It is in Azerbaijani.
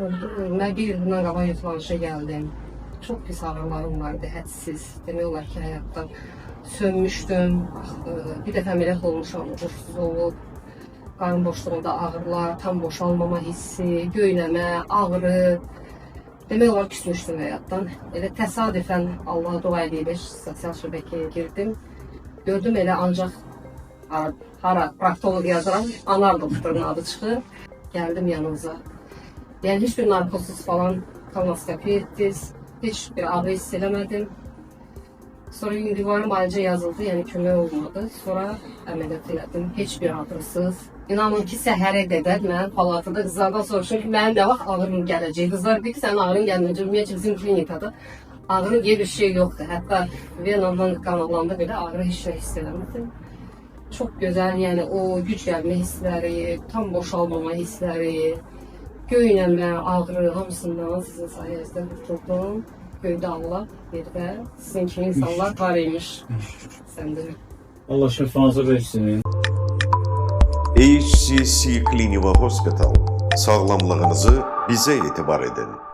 Mən bir il bundan qabaq yuxulanışa gəldim. Çox pis ağrılarım vardı, hədsiz. Demək olar ki, həyatda sönmüşdüm. Bir dəfə əməliyyat olmuşam, uğursuz olub. Qarın boşluğunda ağrılar, tam boşalmama hissi, göynəmə, ağrı. Demək olar küsmüşdüm həyatdan. Elə təsadüfən Allaha dua edib sosial şəbəkəyə girdim. Gördüm elə ancaq hara proktoloq yazıram, Anar doktorun adı çıxır. Gəldim yanınıza. Yəni heç bir narkozsuz falan kolonoskopi etdiniz. Heç bir ağrı hiss eləmədim. Sonra ündivarı müalicə yazıldı, yəni kömək olmadı. Sonra əməliyyat elədim. Heç bir ağrısız. İnanın ki, səhərə qədər mən palatada qızlardan soruşum ki, mənim nə vaxt ağrım gələcək? Qızlar deyir ki, sənin ağrın gəlməyəcək. Ümumiyyətcə bizim klinikada ağrı deyə bir şey yoxdur. Hətta venamdan qan alanda belə ağrı heç nə hiss eləmədim. Çox gözəl, yəni o güc gəlmə hissləri, tam boşalmama hissləri, göynəmə, ağrı hamısından sizin sayənizdə qurtuldum. Göydə Allah, yerdə sizin kimi insanlar var imiş. Sən də. Allah şəfanızı versin. HCC Cliniva Hospital. Sağlamlığınızı bize itibar edin.